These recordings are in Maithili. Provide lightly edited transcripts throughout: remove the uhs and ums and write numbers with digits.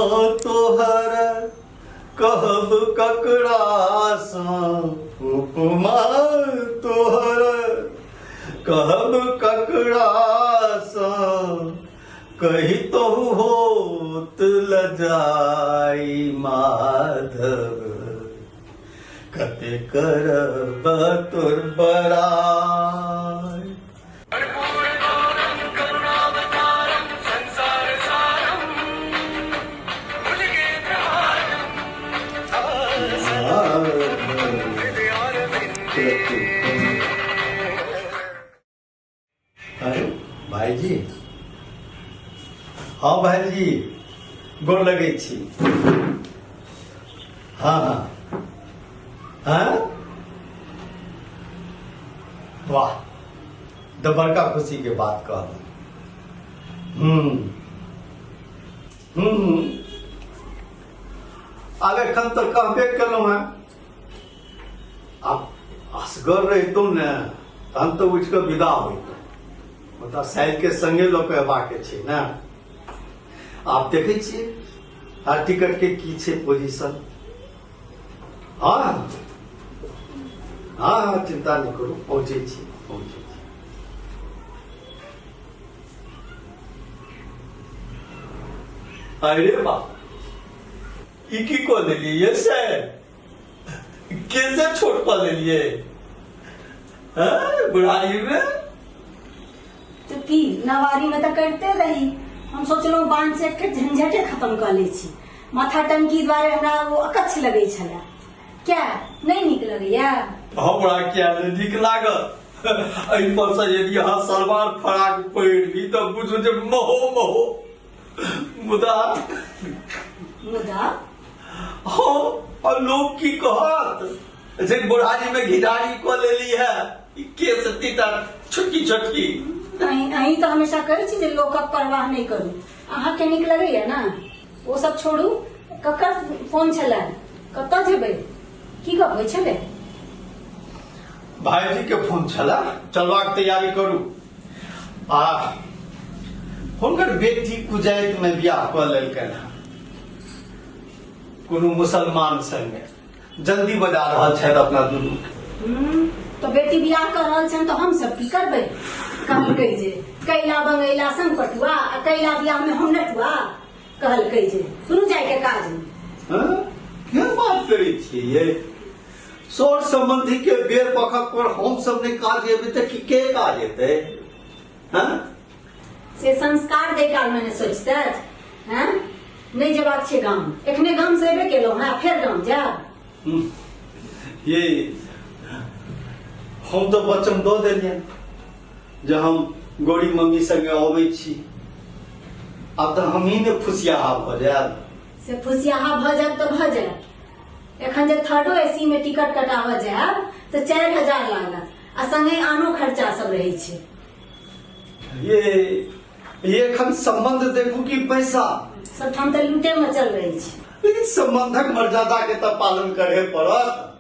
तोहर कहब ककरासँ, उपमा तोहर कहब ककरासँ, कहितहु होत लजाई माधव, कते करब तोर बड़ाई। अरे भाईजी, हाँ भाईजी, गोर लगै छी। हाँ हाँ हाँ, वाह, तऽ बड़का खुशी के बात कहलहुँ। हम्म हम्म आब एखन तऽ कहबे केलहुँ हेँ, आब असगर रहितहुँ ने तहन तऽ उठि कऽ विदा होइतहुँ, मुदा साइलके संगे लऽ कऽ अयबाक छै ने। आब देखै छियै आ टिकट के की छै पोजीशन। हाँ हाँ हाँ, चिंता नहीं करू, पहुँचै छी पहुँचै छी। अरे बाप, ई की कऽ देलियै ये से कैसे छोट कऽ लेलियै हाँ, बुढ़ारी में? तऽ की नवारी में तऽ करिते रही। हम सोचलहुँ बांध से के झंझटे खत्म कऽ लै छी। माथा टंकी दुआरे हमरा ओ अकच्छ लगै छलै। क्या नहि नीक लगैया? हमरा किया नहि नीक लागत? एहि पर से यदि अहाँ सलवार फराक पहिर ली तऽ बुझू जे महो महो। मुदा मुदा हाँ, और लोग की कहत जे बुढ़ारी में घिढारी कऽ लेली है, ई केस तीता छोटकी छोटकी। अहीं अहीं तऽ हमेशा कहै छी जे लोकक परवाह नहि करू। अहाँके नीक लगैया ने? ओ सब छोड़ू, ककर फोन छलै? कतऽ जेबै? की गप होइ छलै? भाईजी के फोन छला, चलबाक तैयारी करू। आ हुनकर बेटी कुजैत में बियाह कऽ लेलकनि हँ कोनो मुसलमान संगे। जल्दी बजा रहल छथि अपना दुनू के। तऽ बेटी बियाह कऽ रहल छनि तऽ हम सब की करबै? कहलकै जे कैला बंगैला संग पटुआ आ कैला बियाह में हम नटुआ। कहलकै जे सुनू जाय के काज नहि। हँ? केहन बात करै छियै ये? सर संबंधी के बेर बखत पर हम सब नहि काज एबै तऽ की के काज एतै? हँ? से संस्कार दै काल मे ने सोचितथि। हँ, नहि जेबाक छै गाम, एखने गाम से एबे केलहुँ हँ, फेर गाम जायब? ये हम तऽ वचन दऽ देलियनि जे हम गौरी मम्मी संगे अबै छी। आब तऽ हमही ने फुसियाहा भऽ जायब। से फुसियाहा भऽ जायब तऽ भऽ जायब, एखन जे थर्डो एसी में टिकट कटाबऽ जायब तऽ 4000 लागत आ संगे आनो खर्चा सब रहै छै। ये एखन संबंध देखू कि पैसा। सबठाम तऽ लूटे मचल रहै छै। लेकिन संबंधक मर्यादा के तऽ पालन करे पड़त।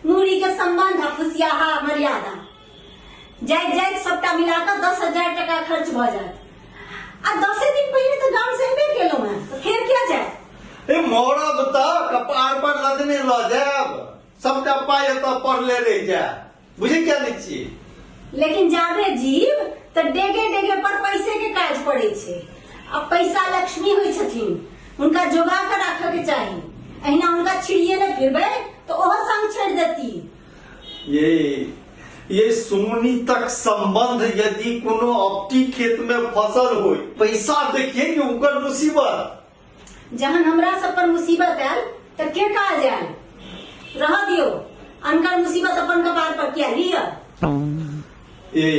मूड़ी के संबंध आ फुसियाहा मर्यादा जाइत जाइत सबटा मिला कऽ 10,000 टका खर्च भऽ जायत। आ 10 दिन पहिने तऽ गाम से एबे केलहुँ हेँ, तऽ फेर किया जायब? ए मरब तऽ कपार पर लदने लऽ जायब, सबटा पाइ एतऽ पड़ले रहि जायत। बुझै किया नहि छियै? लेकिन जाबे जीव तऽ डेगे डेगे पर पैसे के काज पड़ै छै। आ पैसा लक्ष्मी होइ छथिन, हुनका जोगा कऽ राखऽ के चाही। अहिना हुनका छिड़िए ने फिरबै तऽ ओहो संग छोड़ि देती। ये सोनी तक संबंध यदि कोनो अपटी खेत में फसल हो, पैसा देखिए कि उनकर मुसीबत। जहन हमरा सब पर मुसीबत आयल तऽ के काज आयल? रह दियो, अनकर मुसीबत अपन कपार पर किया लिअ? ए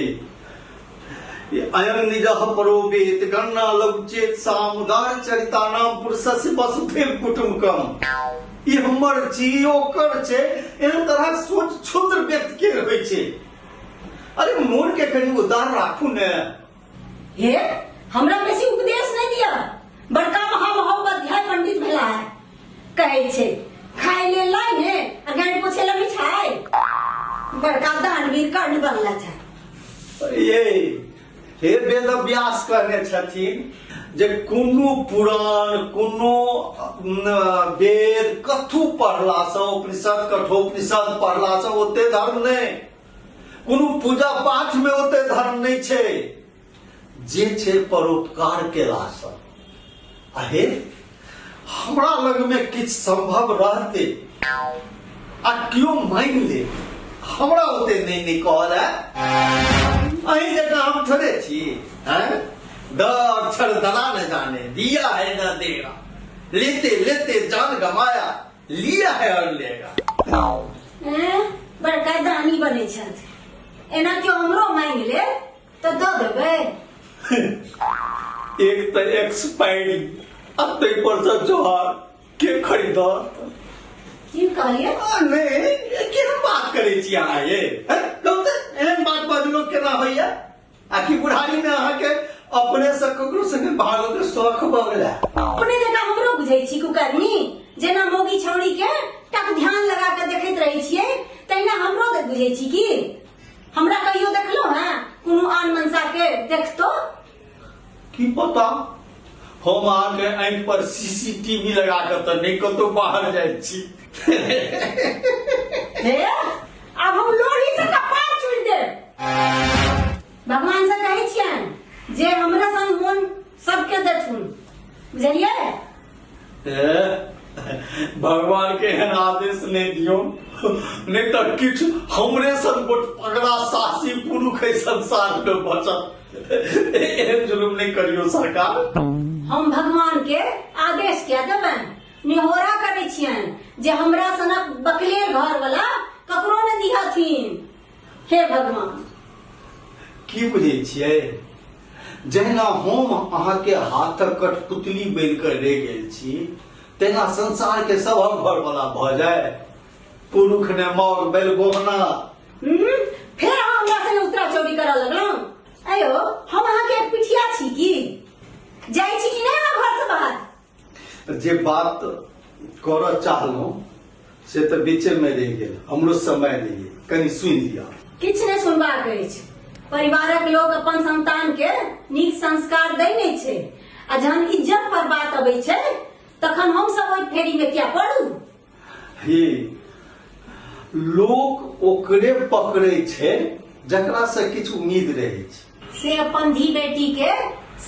अयं निजः परोपेत गणना लघुचेत सामुदार चरितानाम पुरुषस्य वसुधैव कुटुम्बकम। ई हमर छी ओकर छै, एहन तरहक सोच क्षुद्र व्यक्ति के होइ छै। अरे मोन के कनि उदार राखू ने। हे हमरा बेसी उपदेश नहि दिअ, बड़का महामहोपाध्याय पंडित भेला है। कहै छै खाय ले लाई ने आ गांड पोछे ला मिठाई। बड़का दानवीर कर्ण बनला छै। ये हे वेद व्यास कहने छथिन जे कोनो पुराण कोनो वेद कथू पढ़लासँ उपनिषद कठोपनिषद पढ़लासँ ओते धर्म नहि कोनो पूजा पाठमे ओते धर्म नहि छै जे छै परोपकार केलासँ अहे हमरा लगमे किछु सम्भव रहते आ केओ मानि ले हमरा ओते नहि नहि कहल है अहीं जकाँ हम थोड़े छी हैं द अक्षर दला न जाने दिया है न देगा लेते लेते जान गमाया लिया है और लेगा हैं? बड़का दानी बनै छथि एना केओ हमरो मांगि ले तऽ दऽ देबै एक तऽ एक्सपायरी आ ताहि पर से जोहार के खरीदत की कहलियै आ, नहि केहन बात करै छी अहाँ ये हैं? कहू तऽ एहन बात बजलो केना होइया आ कि बुढ़ारी में अहाँके अपने से ककरो संगे भागो के शौक भऽ गेला अपने जकाँ हमरो बुझै छी कुकर्मी जेना मौगी छौड़ी के टक ध्यान लगा के देखैत रहै छियै तहिना हमरो देख बुझै छी की हमरा कहियो देखलहुँ हैं कोनो आन मनसा के देखतो की पता हम अहाँके आँखि पर सीसीटीवी लगा के तऽ नहि कतौ बाहर जाइ छी हे आब हम लोढ़ी से कपार चुरि देब भगवान से कहै छियनि जे हमरा संग मोन सबके देथुन बुझलियै ए, भगवान के एहन आदेश नहि दियौ नहि तऽ किछु हमरे सन गोट पगड़ा साहसी पुरुष एहि संसार में बचत एहन जुलुम नहि करियौ सरकार हम भगवान के आदेश किया देबनि निहोरा करै छियनि जे हमरा सनक बकलेल घर वाला ककरो ने दिहथिन हे भगवान की बुझै छियै जहिना हम अहाँके हाथक कठपुतली बनि कऽ रहि गेल छी तहिना संसार के सबहक घरवला भऽ जाय पुरुख ने मौग बैल गोहना फेर अहाँ हमरा संगे उतरा चौरी करऽ लगलहुँ अयो हम अहाँके एक पिठिया छी की जाइ छी कि नहि अहाँ घर से बाहर जे बात करऽ चाहलहुँ से तऽ बीचेमे रहि गेल हमरो समय नहि अइ कनि सुनि लिअ किछु नहि सुनबाक अछि परिवारक लोक अपन संतान के नीक संस्कार दै नहि छै आ जहन इज्जत पर बात अबै छै तखन हम सब ओहि फेरी में किया पड़ू हे लोक ओकरे पकड़ै छै जकरा से किछु उम्मीद रहै छै से अपन धी बेटी के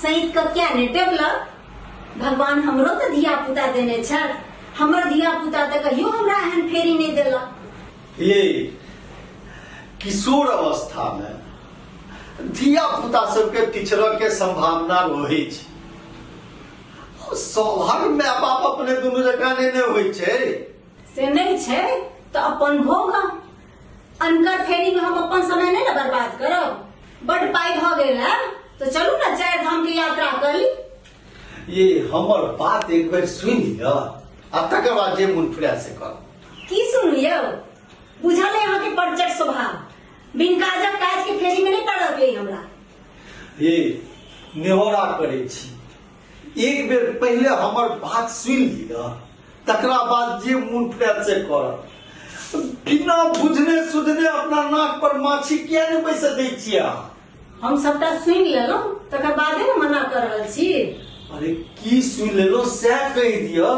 सैत के किया नहि टेबलक भगवान हमरो तऽ धिया पुता देने छथि हमर धिया पुता तऽ कहियो हमरा एहन फेरी नहि देलक ये किशोर अवस्था में धिया पुता सबके पिछड़ऽ के संभावना रहै छै सौभाग्य माय बाप अपने दुनू जकाँ नहि ने होइ छै से नहि छै तऽ अपन भोग अनकर फेरी में हम अपन समय नहि ने बर्बाद करब बड पाइ भऽ गेल है तऽ चलू ने चारि धाम के यात्रा कर ली ये हमर बात एक बेर सुनि लिअ आ तकर बाद जे मन फुरा से कर की सुनू यौ बुझल है अहाँके परचट स्वभाव बिन काजक काज के फेरी में नहीं पड़ल के हमरा ये नेहोरा करै छी एक बेर पहिले हमर बात सुनि लिअ तकरा बाद जे मन फुरा से कर बिना बुझने सुझने अपना नाक पर माछी किया नहि बैसऽ दै छियै अहाँ हम सबटा सुनि लेलहुँ तकर बादे ने मना कर रहल छी अरे की सुनि लेलहुँ सएह कहि दिअ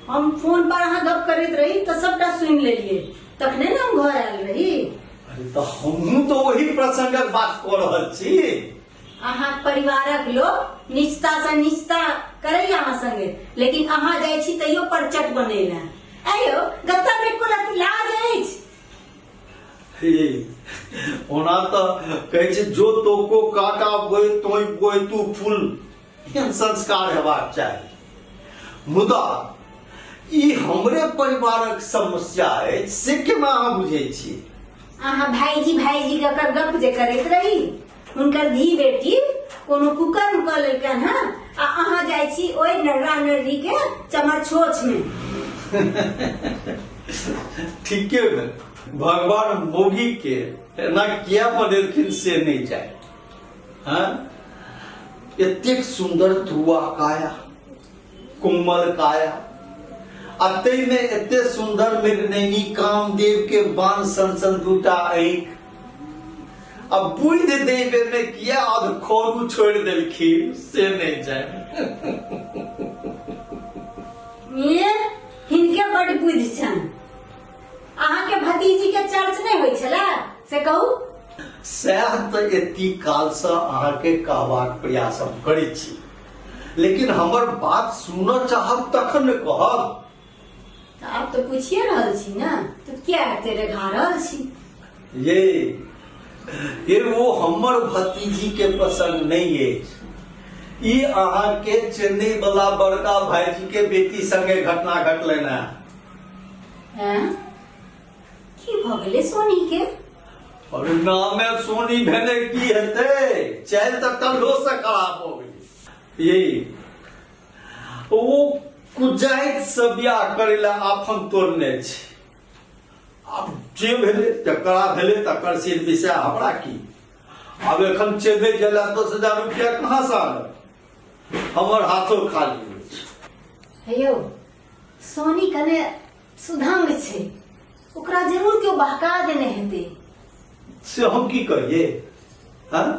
हम फोन पर अहाँ गप करैत रही तऽ सबटा सुनि लेलियै तखने ने हम घर आयल रही अरे तऽ हमहूँ तऽ ओही प्रसंगक बात कऽ रहल छी अहाँ परिवारक लोक निचता से निचता करैया अहाँ संगे लेकिन अहाँ जाइ छी तैयो परचट बनैला आइयो गत्ता में एको रत्ती लाज अछि हे ओना तऽ कहै छै जो तोको काटा बोए तोय बोए तू फूल एहन संस्कार हेबाक चाही मुदा ई हमरे परिवारक समस्या अछि से केना अहाँ बुझै छी अहाँ भाईजी भाईजी के कर गप जे करैत रही हुनकर धी बेटी कोनो कुकर्म कऽ लेलकनि हँ आ अहाँ जाइ छी ओहि नर्रा नर्री के चमरछोछ में ठीके भेल भगवान मौगी के एना किया बनेलखिन से नहि जाय हाँ एतेक सुन्दर ध्रुआ काया कोमल काया आ ताहिमे एते सुन्दर मृगनैनी कामदेव के बाण सन सन दूटा आँखि आ बुद्धि देबे में किया अध खोरू छोड़ देलखिन से नहीं जाने। ये हिनके बड बुद्धि छनि। अहाँके भतीजी के चर्च नहि होइ छलै से कहू? सएह तऽ एती कालसँ अहाँके कहबाक प्रयास हम करै छी, लेकिन हमर बात सुनऽ चाहब तखन ने कहब। तऽ आब तऽ पूछिए रहल छी ने, तऽ किया एते रेघा रहल छी? ये वो हमर भतीजी के पसंद नहीं अछि। ई अहाँके चेन्नई वाला बड़का भाईजी के बेटी संगे घटना घटलनि हेँ। हैं? की भऽ गेलै सोनी के? और नामे सोनी भेने की हेतै, चालि तऽ कल्हो से खराब हो गेलै। ये ओ कुजाइत से बियाह करै लए आफन तोड़ने छै। आब जे भेलै तकरा भेलै, तकर सिर विषय हमरा की। आब एखन चेन्नई गेला 10,000 रुपया कहाँ से आनब, हमर हाथो खाली अछि। हे यौ, सोनी कने सुधंग छै, ओकरा जरूर केओ बहका देने हेतै। से हम की कहिए? हाँ?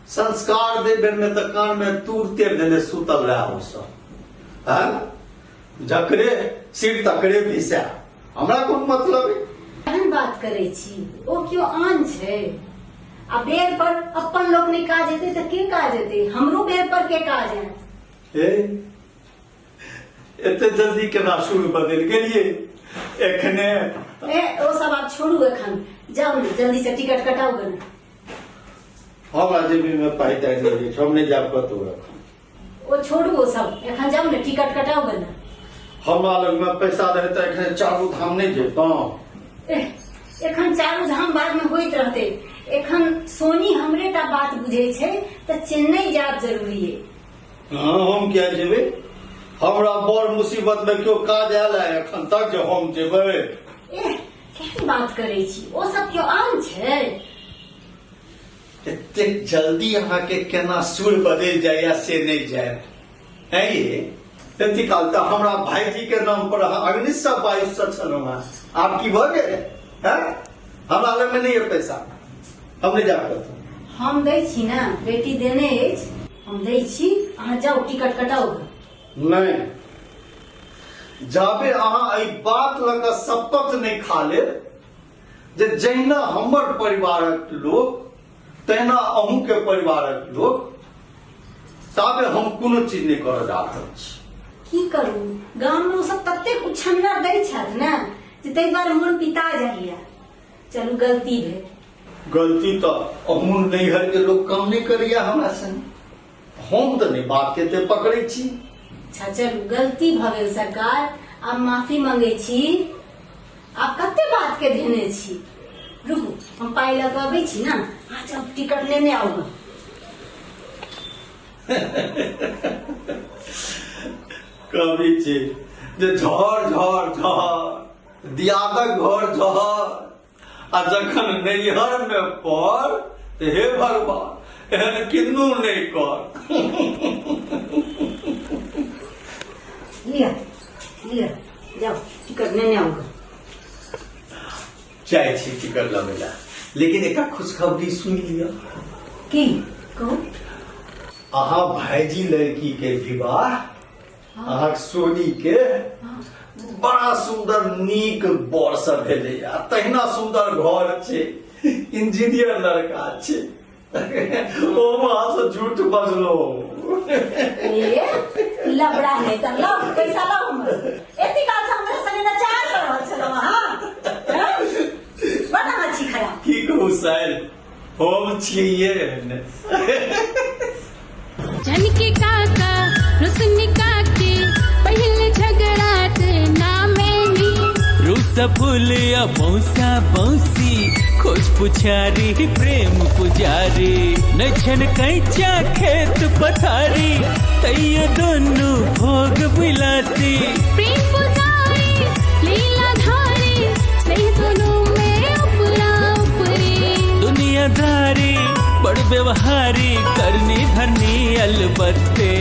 संस्कार दे बेर में तऽ कान में तूर तेल देने सुतल रहे ओ सब। हाँ? जकरे सिर तकरे विषय, हमरा कोन मतलब है? एहन बात करै छी, ओ केओ आन छै? आ बेर पर अपन लोक नहि काज हेतै तऽ के काज हेतै? हमरो बेर पर के काज हैत? हे, एते जल्दी केना सुर बदलि गेलियै एखने? ए, ओ सब आब छोड़ू, एखन जाउ ने जल्दी से टिकट कटाउ गने। हमरा जेबी में पाइ ताइ नहि अछि, हम नहि जायब कतहु एखन। ओ छोड़ू ओ सब, एखन जाउ ने टिकट कटाउ गने। हमरा लग में पैसा रहे तऽ एखन चारू धाम नहि जैतहुँ। एह, एखन चारू धाम बाद में होइत रहतै, एखन सोनी हमरे टा बात बुझै छै तऽ चेन्नई जायब जरूरी है। हाँ, हम किया जेबै? हमरा बड़ मुसीबत में केओ काज आयल है एखन तक जे हम जेबै? एह, केहन बात करै छी, ओ सब केओ आन छै? एतेक जल्दी अहाँके केना सुर बदलि जाइया से नहि जायब। है ये एते काल तऽ हमरा भाईजी के नाम पर अहाँ 1922 से छलहुँ हेँ, आब की भऽ गेल? हैं, हमरा लग में नहीं है पैसा, हम नहीं जायब कतहु। हम दै छी ने, बेटी देने अछि, हम दै छी, अहाँ जाउ टिकट कटाउ। नहीं, जाबे अहाँ एहि बात लऽ कऽ शपथ नहि खा लेब जे जहिना हमर परिवारक लोक तहिना अहूँके परिवारक लोक, ताबे हम कोनो चीज नहि करऽ जा रहल छी। की करू, गाम में ओ सब ततेक उछन्नर दै छथि ने जे ताहि दुआरे मोन पिता जाइया। चलू, गलती भेल। गलती तऽ अहूँ नैहर के लोक कम नहि करैया हमरा संग, हम तऽ नहि बात के एते पकड़ै छी। अच्छा चलू, गलती भऽ गेल सरकार, आब माफी मंगे छी। आब कते बात के धेने छी, रुकू हम पाइ लऽ कऽ अबै छी ने, अहाँ जाउ टिकट लेने आउ गऽ। कहबी छै जे झर झर झर दियादक घर झर, आ जखन नैहर में पर तऽ हे भगवान एहन किन्नू नहि कर। लिअ लिअ, जाउ टिकट नेने आउ गऽ। जाइ छी टिकट लबै लए, लेकिन एकटा खुशखबरी सुनि लिअ। की कहू? अहाँ भाईजी लड़की के विवाह अहाँक सोनी के बड़ा सुंदर नीक बर से भेलै, आ तहिना सुंदर घर छै, इंजीनियर लड़का छै। ओ वहां से झूठ बजलो। ए लबड़ा है त लाओ पैसा लाओ हमर। एती काल से हमरा संगे नचार कर रहल छलौ अहाँ। हैं? बड़ अहाँ छी खराब। की कहू साहेब, हम छियै एहने। झनकी काका रुसनी काकी पहले झगड़ा ते नामेनी रूस फूलिया मौसा मौसी खोज पुछारी प्रेम पुजारी नछन कैचा खेत पथारी तैयो दोनों भोग विलासी प्रेम पुजारी लीला धारी सही दोनों में उपरा उपरी दुनियादारी बड़ व्यवहारी करनी धरनी अलबत्ते।